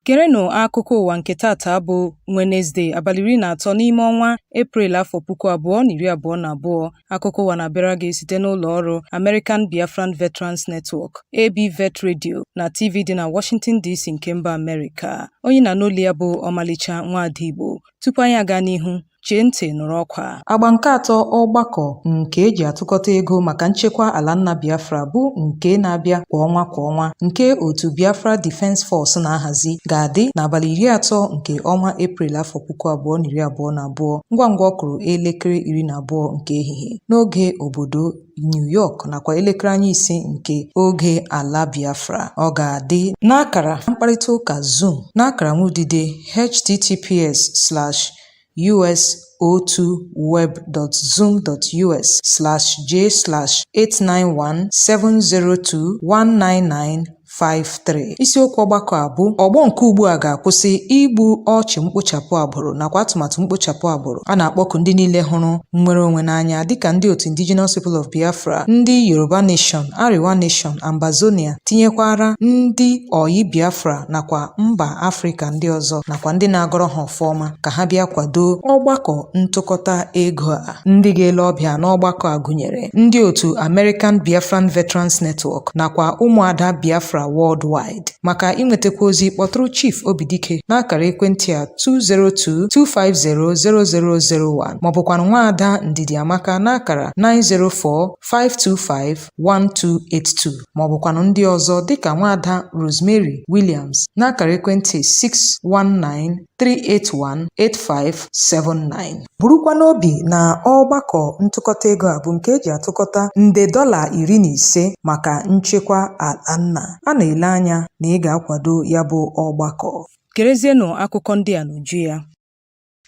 Gerenụ akụkọ ụwa nke tata bụ Wenezde, abalị 13 n'ime ọnwa Eprel, afọ 2022. Akụkọ ụwa na-abịara gị site n'ụlọ ọrụ American Biafran Veterans Network, ABVET Radio na TV dị na Washington DC nke mba Amerịka. Onye na-anụ olu ya bụ Ọmalịcha Nwaada Igbo. Tupu anyị aga n'ihu, chee ntị nụrụ ọkwa. Agba nke atọ ọgbakọ nke eji atụkọta ego maka nchekwa ala nna Biafra, bụ nke na-abịa kwa ọnwa kwa ọnwa, nke otu Biafra Defense Force na-ahazi, ga-adị n'abalị 30 nke ọnwa Eprel, afọ 2022, ngwa ngwa ọ kụrụ elekere 12 nke ehihie n'oge obodo New York nakwa elekere anya 5 nke oge ala Biafra. Ọ ga-adị n'akara mkparịta ụka Zoom n'akara nwudide https://us02web.zoom.us/j/89170219953. Isiokwu ọgbakọ a bụ "Ọgbọ nke ugbu a ga-akwụsị igbu ọchụ mkpochapụ agbụrụ nakwa atụmatụ mkpochapụ agbụrụ." A na-akpọku ndị niile hụrụ nnwere onwe n'anya, dịka ndị otu Indigenous People of Biafra, ndị Yoruba Nation, Arewa Nation, Ambazonia, tinyekwara ndị oyi Biafra nakwa mba Afrịka ndị ọzọ, nakwa ndị na-agọrọ ha ọfọma, ka ha bịa kwado ọgbakọ ntụkọta ego a. Ndị ga-ele ọbịa n'ọgbakọ a gụnyere ndị otu American Biafran Veterans Network nakwa ụmụada Biafra Worldwide. Maka inwetakwa ozi, kpọtụrụ Chief Obidike n'akara ekwentị a 202-250-0001, maọbụkwanụ nwaada Ndidi Amaka n'akara 904-525-1282, maọbụkwanụ ndị ọzọ dịka nwaada Rosemary Williams n'akara ekwentị 619-381-8579. Burukwa n'obi na ọgbakọ ntụkọta ego a bụ nke eji atụkọta nde $15 maka nchekwa ala nna. A na-ele anya na ị ga-akwado ya bụ ọgbakọ. Gerezienụ akụkọ ndị a n'uju ya.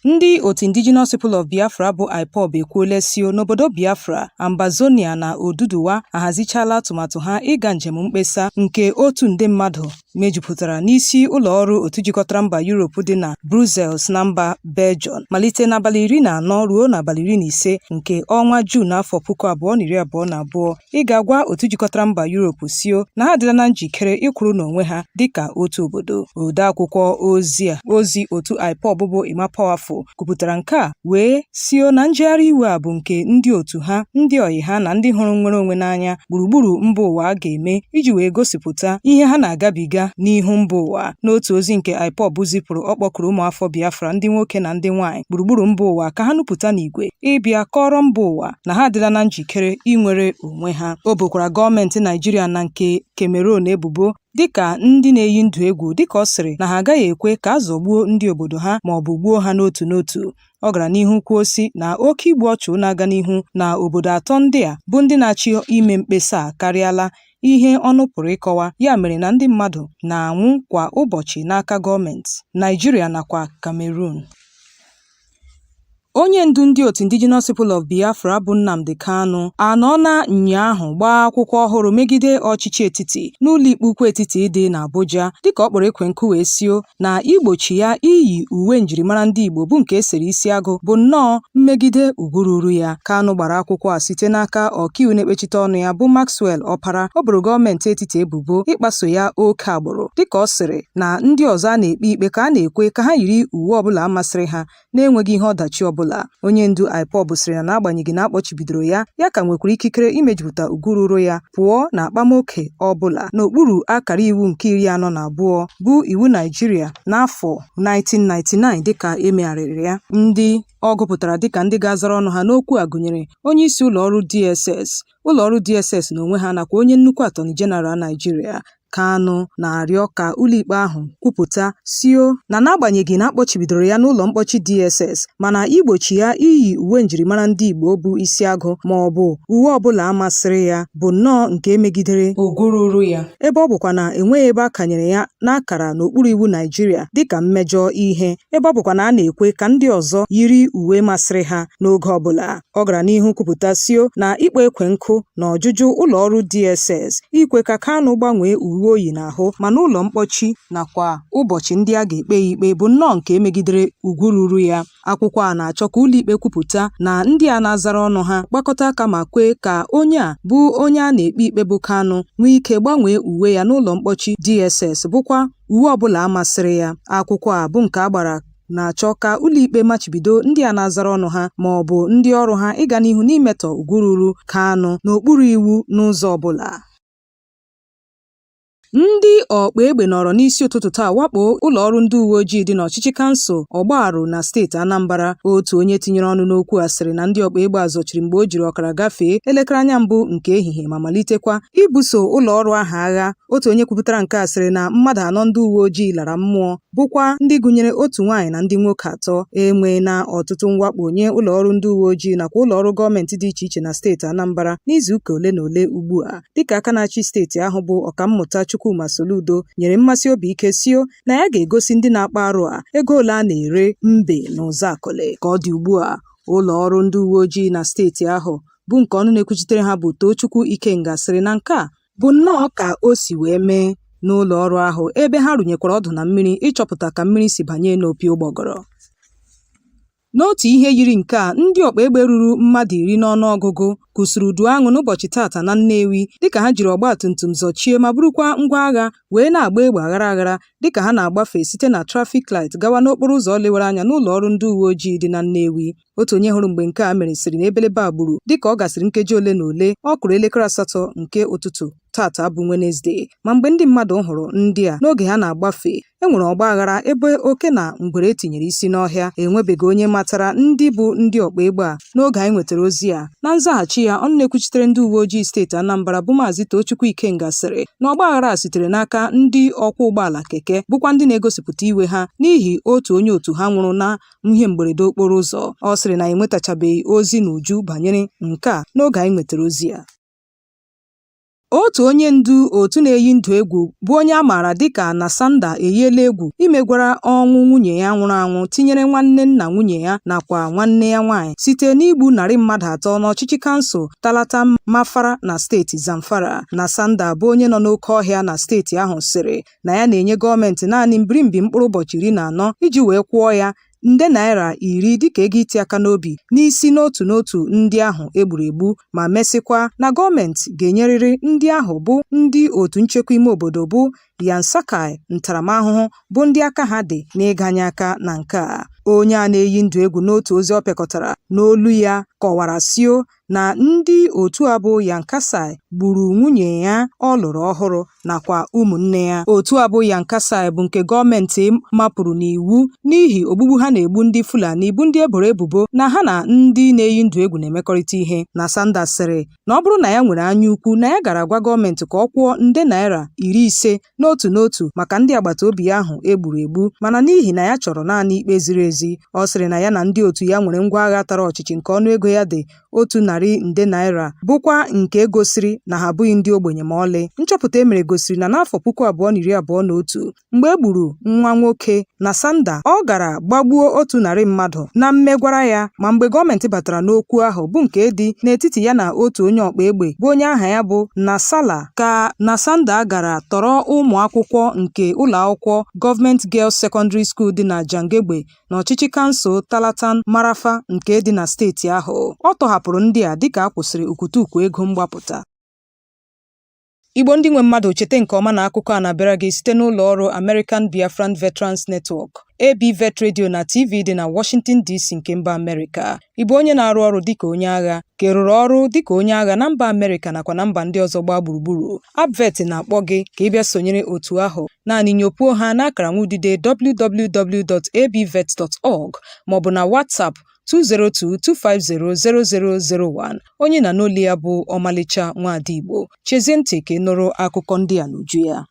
Ndị otu Indigenous People of Biafra bụ IPOB ekwuola sio n'obodo Biafra, Ambazonia na Oduduwa ahazichala atụmatụ ha ịga njem mkpesa nke otu nde mmadụ mejupụtara n'isi ụlọ ọrụ otu jikọtara mba Europe dị na Brussels na mba Belgium, malite n'abalị 14 ruo n'abalị 15 nke ọnwa Juun, afọ 2022, ịga gwa otu jikọtara mba Europe sio na ha adịla na njikere ịkwụrụ n'onwe ha dịka otu obodo. Odeakwụkwọ ozi otu IPOB bụ Emma Powerful kwupụtara nke a wee sio na njegharị iwe a bụ nke ndị otu ha, ndị ọyị ha na ndị hụrụ nnwere onwe n'anya gburugburu mba ụwa ga-eme iji wee gosipụta ihe ha na-agabiga n'ihu mba ụwa. N'otu ozi nke IPOB zipụrụ, ọ kpọkuru ụmụafọ Biafra ndị nwoke na ndị nwaanyị gburugburu mba ụwa ka ha nupụta n'igwe ịbịa kọrọ mba ụwa na ha adịla na njikere inwere onwe ha. O bokwara gọọmenti Naijiria na nke Cameroon ebubo dịka ndị na-eyi ndụ egwu, dịka ọ sịrị na ha agaghị ekwe ka a zọgbuo ndị obodo ha ma ọ bụ gbuo ha n'otu n'otu. Ọ gara n'ihu kwuo sị na oke igbu ọchụ na-aga n'ihu na obodo atọ ndị a bụ ndị na-achọ ime mkpesa a karịala ihe ọnụ pụrụ ịkọwa, ya mere na ndị mmadụ na-anwụ kwa ụbọchị n'aka gọọmenti Naijiria nakwa Cameroon. Onye ndu ndị otu Indigenous People of Biafra bụ Nnamdi Kanu anọọla ụnyaahụ gbaa akwụkwọ ọhụrụ megide ọchịchị etiti n'ụlọikpe ukwu etiti dị n'Abuja, dịka ọ kpọrọ ekwe nkụ wee sio na igbochi ya iyi uwe njirimara ndị Igbo bụ nke esere isi agụ bụ nnọọ mmegide ugwu ruru ya. Kanu gbara akwụkwọ a site n'aka ọkaiwu na-ekpechite ọnụ ya bụ Maxwell Opara. O boro gọọmenti etiti ebubo ịkpaso ya oke agbụrụ, dịka ọ sịrị na ndị ọzọ a na-ekpe ikpe ka a na-ekwe ka ha yiri uwe ọbụla masịrị ha na-enweghị ihe ọdachi ọbụla. Onye ndu IPOB sịrị na n'agbanyeghị na akpọchibidoro ya, ya ka nwekwara ikikere imejupụta ugwu ruru ya pụọ na akpamoke ọbụla n'okpuru akara iwu nke 42 bụ iwu Naijiria n'afọ 1999 dịka emegharịrị ya. Ndị ọ gụpụtara dịka ndị ga-azara ọnụ ha n'okwu a gụnyere onye isi ụlọọrụ DSS, ụlọọrụ DSS n'onwe ha, nakwa onye nnukwu Attorney General Naijiria. Kanu na-arịọ ka ụlọikpe ahụ kwupụta sio na n'agbanyeghị na akpọchibidoro ya n'ụlọ mkpọchi DSS, mana igbochi ya iyi uwe njirimara ndị Igbo bụ isi agụ ma ọ bụ uwe ọbụla masịrị ya bụ nnọọ nke megidere ugwu ruru ya, ebe ọ bụkwa na enweghị ebe a kanyere ya n'akara n'okpuru iwu Naijiria dịka mmejọ ihe, ebe ọ bụkwa na a na-ekwe ka ndị ọzọ yiri uwe masịrị ha n'oge ọbụla. Ọ gara n'ihu kwupụta sio na ịkpọ ekwe nkụ na ọjụjụ ụlọ ọrụ DSS ikwe ka Kanu gbanwee uwe uwe o yi n'ahụ ma n'ụlọ mkpọchi nakwa ụbọchị ndị a ga-ekpe ya ikpe bụ nnọọ nke megidere ugwu ruru ya. Akwụkwọ a na-achọ ka ụlọikpe kwupụta na ndị a na-azara ọnụ ha gbakọta aka ma kwee ka onye a bụ onye a na-ekpe ikpe bụ Kanu nwee ike gbanwee uwe ya n'ụlọ mkpọchi DSS bụkwa uwe ọbụla masịrị ya. Akwụkwọ a bụ nke a gbara na-achọ ka ụlọikpe machibido ndị a na-azara ọnụ ha ma ọ bụ ndị ọrụ ha ịga n'ihu n'imetọ ugwu ruru Kanu n'okpuru iwu n'ụzọ ọbụla. Ndị ọkpa egbe nọrọ n'isi ụtụtụ taa wakpo ụlọ ọrụ ndị uwe ojii dị n'ọchịchị kansụl Ọgbaru na steeti Anambra. Otu onye tinyere ọnụ n'okwu a sịrị na ndị ọkpa egbe a zọchiri mgbe o jiri ọkara gafee elekere anya mbụ nke ehihie ma malitekwa ibuso ụlọ ọrụ ahụ agha. Otu onye kwupụtara nke a sịrị na mmadụ anọ ndị uwe ojii lara mmụọ bụkwa ndị gụnyere otu nwaanyị na ndị nwoke atọ. E nweela ọtụtụ mwakpo nye ụlọ ọrụ ndị uwe ojii nakwa ụlọ ọrụ gọọmenti dị iche iche na steeti Anambra n'izuụka ole na ole ugbu a. Dịka aka na-achị steeti ahụ bụ Ọkammụta Chukwuma Soludo nyere mmasi obi ike sio na ya ga-egosi ndị na-akpa arụ a ego ole a na-ere mbe na ụzọakụlị. Ka ọ dị ugbu a, ụlọ ọrụ ndị uwe ojii na steeti ahụ bụ nke ọnụ na-ekwuchitere ha bụ Tochukwu Ikenga sịrị na nke a bụ nnọọ ka o si wee mee n'ụlọ ọrụ ahụ ebe ha rụnyekwara ọdụ na mmiri ịchọpụta ka mmiri si banye n'opi ụgbọgọrọ. N'otu ihe yiri nke a, ndị ọkpa egbe ruru mmadụ 10 n'ọnụọgụgụ kụsiri udu aṅụ n'ụbọchị tata na Nnewi dịka ha jiri ọgbatumtum zọchie ma burukwa ngwa agha wee na-agba egbe aghara aghara dịka ha na-agbafe site na traffic light gawa n'okporo ụzọ lewara anya n'ụlọ ọrụ ndị uwe ojii dị na Nnewi. Otu onye hụrụ mgbe nke a mere sịrị na ebelebe a gburu dịka ọ gasịrị nkeji ole na ole ọ kụrụ elekere 8 nke ụtụtụ tata bụ Wenezdee. Ma mgbe ndị mmadụ hụrụ ndị a n'oge ha na-agbafe, e nwere ọgba aghara ebe oke na ngwere tinyere isi n'ọhịa. Enwebeghị onye matara ndị bụ ndị ọkpa egbe a n'oge anyị nwetara ozi a. Na nzaghachi ya, ọnụ na-ekwuchitere ndị uwe ojii steeti Anambra bụ Maazị Tochukwu Ikenga sịrị na ọgba aghara a sitere n'aka ndị ọkwọ ụgbọala keke bụkwa ndị na-egosipụta iwe ha n'ihi otu onye otu ha nwụrụ na ihe mberede okporo ụzọ. Ọ sịrị na enwetachabeghị ozi n'uju banyere nke a n'oge anyị nwetara ozi a. Otu onye ndu otu na-eyi ndụ egwu bụ onye a maara dịka Nasanda eyiela egwu imegwara ọnwụ nwunye ya nwụrụ anwụ tinyere nwanne nna nwunye ya nakwa nwanne ya nwaanyị site n'igbu 300 n'ọchịchị kansụl Talata Mafara na steeti Zamfara. Nasanda bụ onye nọ n'oke ọhịa na steeti ahụ sịrị na ya na-enye gọọmenti naanị mbirimbi mkpụrụ ụbọchị 14 iji wee kwụọ ya nde naira 10 dịka ego iti aka n'obi n'isi n'otu n'otu ndị ahụ e gburu egbu ma mesịkwa na gọọmenti ga-enyerịrị ndị ahụ bụ ndị otu nchekwa ime obodo bụ Yansakai ntaramahụhụ bụ ndị aka ha dị n'ịganye aka na nke a. Onye a na-eyi ndụ egwu n'otu ozi ọ pịakọtara n'olu ya kọwara sio na ndị otu a bụ Yankasai gburu nwunye ya ọ lụrụ ọhụrụ nakwa ụmụnne ya. Otu a bụ Yankasai bụ nke gọọmenti mapụrụ n'iwu n'ihi ogbugbu ha na-egbu ndị Fulani bụ ndị e boro ebubo na ha na ndị na-eyi ndụ egwu na-emekọrịta ihe. Nasanda sịrị na ọ bụrụ na ya nwere anya ukwu na ya gara agwa gọọmenti ka ọ kwụọ nde naira 50 n'otu n'otu maka ndị agbata obi ya ahụ e gburu egbu mana n'ihi na ya chọrọ naanị ikpe ziri ezi. Ọ sịrị na ya na ndị otu ya nwere ngwa agha tara ọchịchị nke ọnụego ya dị 100 nde naira bụkwa nke gosiri na ha abụghị ndị ogbenye ma ọlị. Nchọpụta e mere gosiri na n'afọ 2021 mgbe e gburu nwa nwoke Nasanda, ọ gara gbagbuo 100 mmadụ na mmegwara ya ma mgbe gọọmenti batara n'okwu ahụ bụ nke dị n'etiti ya na otu onye ọkpa egbe bụ onye aha ya bụ Nasala ka Nasanda gara tọrọ ụmụ akwụkwọ nke ụlọ akwụkwọ Government Girls Secondary School dị na Jangebe n'ọchịchị kansụl Talatan Marafa nke dị na steeti ahụ. Ọ tọhapụrụ ndị a dịka a kwụsịrị ukwutukwu ego mgbapụta. Igbo ndị nwe mmadụ, cheta nke ọma na akụkọ a na-abịara gị site n'ụlọ ọrụ American Biafran Veterans Network, ABVET Radio na TV dị na Washington DC nke mba Amerịka. Ị bụ onye na-arụ ọrụ dịka onye agha ka ị rụrụ ọrụ dịka onye agha na mba Amerịka nakwa na mba ndị ọzọ gbaa gburugburu? ABVET na-akpọ gị ka ị bịa sonyere otu ahụ. Naanị nyopuo ha n'akara nwudide www.abvet.org maọbụ na WhatsApp 202-250-0001. Onye na n'olu ya bụ Ọmalịcha Nwaada Igbo. Chezie ntị ka ị nụrụ akụkọ ndị a n'uju ya.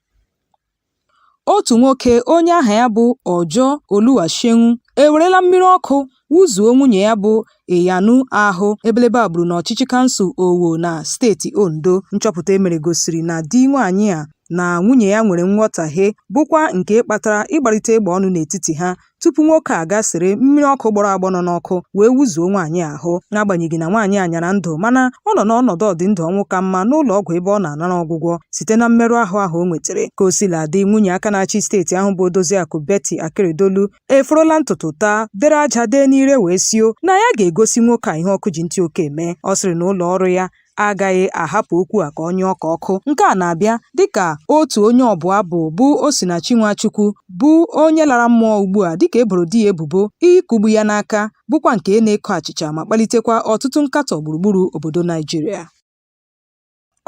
Otu nwoke onye aha ya bụ Ojo Oluwaseun ewerela mmiri ọkụ wụzuo nwunye ya bụ Iyanu ahụ ebelebe a gburu n'ọchịchị kansụl Owo na steeti Ondo. Nchọpụta e mere gosiri na di nwaanyị a na nwunye ya nwere nghọtahie bụkwa nke kpatara ịgbarịta egbe ọnụ n'etiti ha tupu nwoke a gaa sere mmiri ọkụ gbọrọ agbọ nọ n'ọkụ wee wuzuo nwaanyị ahụ. N'agbanyeghị na nwaanyị a nyara ndụ, mana ọ nọ n'ọnọdụ ọdịndụ ọnwụ ka mma n'ụlọ ọgwụ ebe ọ na-anara ọgwụgwọ site na mmerụ ahụ ahụ o nwetara. Ka o sila dị, nwunye aka na-achị steeti ahụ bụ Odoziakụ Betty Akeredolu eforola ntutu taa, dere aja dee n'ire wee sio na ya ga-egosi nwoke a ihe ọkụ ji ntị oke eme. Ọ sịrị na ụlọ ọrụ ya agaghị ahapụ okwu a ka ọ nyụọ ka ọkụ. Nke a na-abịa dịka otu onye ọbụ abụ bụ Osinachi Nwachukwu bụ onye lara mmụọ ugbu a dịka e boro di ya ebubo ịkụgbu ya n'aka bụkwa nke na-eko achịcha ma kpalitekwa ọtụtụ nkatọ gburugburu obodo Naịjirịa.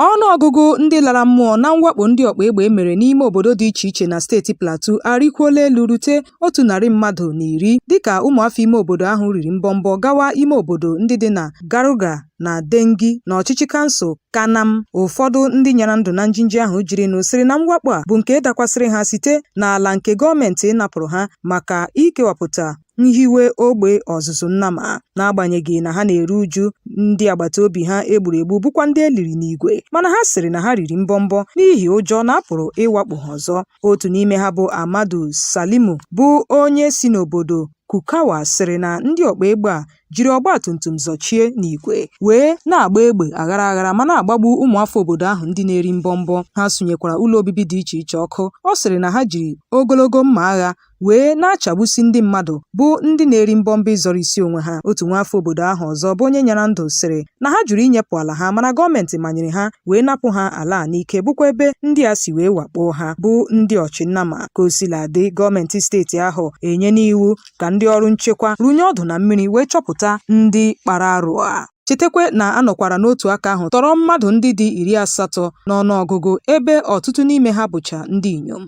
Ọnụ ọgụgụ ndị lara mmụọ na mwakpo ndị ọkpa egbe mere n'ime obodo dị iche iche na steeti Plateau arịkwuola elu rute 110 dịka ụmụafọ ime obodo ahụ riri mbọmbọ gawa ime obodo ndị dị na Garuga na Dengi na ọchịchị kansụl Kanam. Ụfọdụ ndị nyara ndụ na njinji ahụ jirinụ sịrị na mwakpo a bụ nke dakwasịrị ha site n'ala nke gọọmenti napụrụ ha maka ikewapụta nhiwe ogbe ọzụzụ nnama. N'agbanyeghị na ha na-eru uju ndị agbata obi ha e gburu egbu bụkwa ndị e liri n'igwe, mana ha sịrị na ha riri mbọmbọ n'ihi ụjọ na a pụrụ ịwakpo ha ọzọ. Otu n'ime ha bụ Amadu Salimu bụ onye si n'obodo Kukawa sịrị na ndị ọkpa egbe a jiri ọgbatumtum zọchie n'igwe wee na-agba egbe aghara aghara ma na-agbagbu ụmụafọ obodo ahụ ndị na-eri mbọmbọ. Ha sunyekwara ụlọ obibi dị iche iche ọkụ. Ọ sịrị na ha jiri ogologo mma agha wee na-achagbusi ndị mmadụ bụ ndị na-eri mbọmbọ ịzọrọ isi onwe ha. Otu nwaafọ obodo ahụ ọzọ bụ onye nyara ndụ sịrị na ha jụrụ inyepụ ala ha mana gọọmenti manyere ha wee napụ ha ala a n'ike bụkwa ebe ndị a si wee wakpo ha bụ ndị ọchịnnama. Ka o sila dị, gọọmenti steeti ahụ enyena iwu ka ndị ọrụ nchekwa rụnye ọdụ na mmiri wee chọpụta ndị kpara arụ a. Chetakwa na a nọkwara n'otu aka ahụ tọrọ mmadụ ndị dị 80 n'ọnụọgụgụ ebe ọtụtụ n'ime ha bụcha ndị inyom.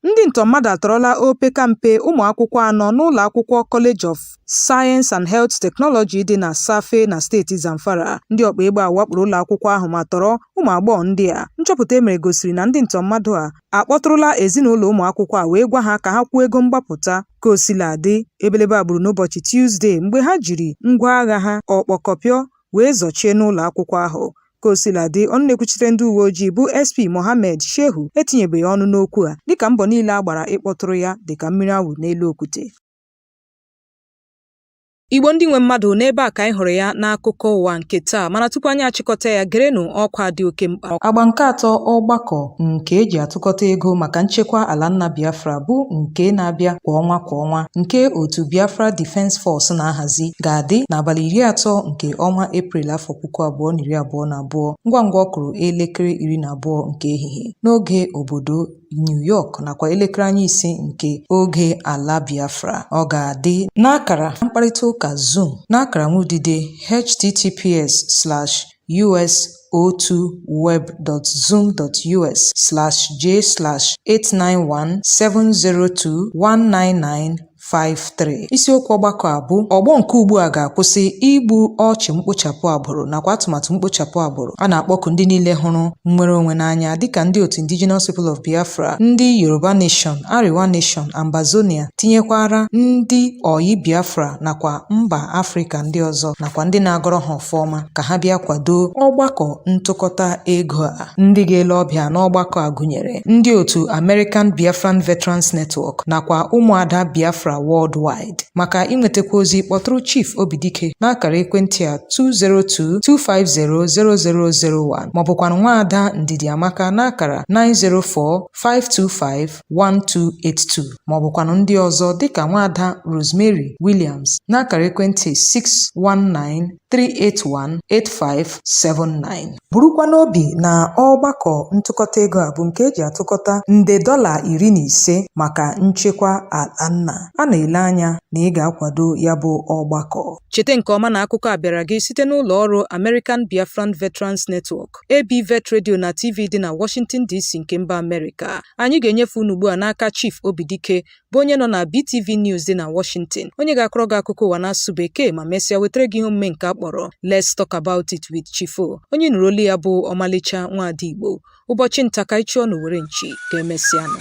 Ndị ntọ mmadụ atọrọla opekampe ụmụ akwụkwọ anọ n'ụlọ akwụkwọ College of Science and Health Technology dị na Tsafe na steeti Zamfara. Ndị ọkpa egbe a wakporo ụlọ akwụkwọ ahụ ma tọrọ ụmụ agbọghọ ndị a. Nchọpụta e mere gosiri na ndị ntọ mmadụ a akpọtụrụla ezinụlọ ụmụ akwụkwọ a wee gwa ha ka ha kwụọ ego mgbapụta. Ka o sila dị, ebelebe a gburu n'ụbọchị Tuzdee mgbe ha jiri ngwa agha ha ọkpọkọpịọ wee zọchie n'ụlọ akwụkwọ ahụ. Ka o sila dị, ọnụ na-ekwuchitere ndị uwe ojii bụ SP Mohammed Shehu etinyebeghị ọnụ n'okwu a dịka mbọ niile a gbara ịkpọtụrụ ya dịka mmiri a wụrụ n'elu okwute. Igbo ndị nwe mmadụ, n'ebe a ka anyị hụrụ ya n'akụkọ ụwa nke taa, mana tupu anyị achịkọta ya, gerenụ ọkwa dị oke mkpa. Agba nke atọ ọgbakọ nke e ji atụkọta ego maka nchekwa ala nna Biafra bụ nke na-abịa kwa ọnwa kwa ọnwa nke otu Biafra Defence Force na-ahazi ga-adị n'abalị 30 nke ọnwa Eprel afọ 2022 ngwa ngwa ọ kụrụ elekere 12 nke ehihie n'oge obodo New York nakwa elekere anya 5 nke oge ala Biafra. Ọ ga-adị n'akara mkparịta ụka Zoom n'akara nwudide https://us02web.zoom.us/j/89170219953. Isiokwu ọgbakọ a bụ ọgbọ nke ugbu a ga-akwụsị igbu ọchụ mkpochapụ agbụrụ nakwa atụmatụ mkpochapụ agbụrụ. A na-akpọku ndị niile hụrụ nnwere onwe n'anya dịka ndị otu Indigenous People of Biafra, ndị Yoruba Nation, Arewa Nation, Ambazonia, tinyekwara ndị oyi Biafra nakwa mba Afrịka ndị ọzọ nakwa ndị na-agọrọ ha ọfọ ọma ka ha bịa kwado ọgbakọ ntụkọta ego a. Ndị ga-ele ọbịa n'ọgbakọ a gụnyere ndị otu American Biafran Veterans Network nakwa ụmụada Biafra Worldwide. Maka inwetakwa ozi, kpọtụrụ Chief Obidike n'akara ekwentị a 202-250-0001 maọbụkwanụ nwaada Ndidi Amaka n'akara 904-525-1282 maọbụkwanụ ndị ọzọ dịka nwaada Rosemary Williams n'akara ekwentị 619-381-8579. Burukwa n'obi na ọgbakọ ntụkọta ego a bụ nke e ji atụkọta nde dọla 15 maka nchekwa ala nna. A na-ele anya na ị ga-akwado ya bụ ọgbakọ. Cheta nke ọma na akụkọ a bịara gị site n'ụlọ ọrụ American Biafran Veterans Network, ABVET Radio na TV dị na Washington DC nke mba Amerịka. Anyị ga-enyefe unu ugbu a n'aka Chief Obidike bụ onye nọ na BTV News dị na Washington, onye ga-akọrọ gị akụkọ ụwa n'asụsụ Bekee ma mesịa wetara gị ihe omume nke a kpọrọ Let's Talk About It with Chief O. Onye nụrụ olu ya bụ ọmalịcha nwaada Igbo. Ụbọchị nta ka anyị chụọ n'owere nchi ka emesịanụ.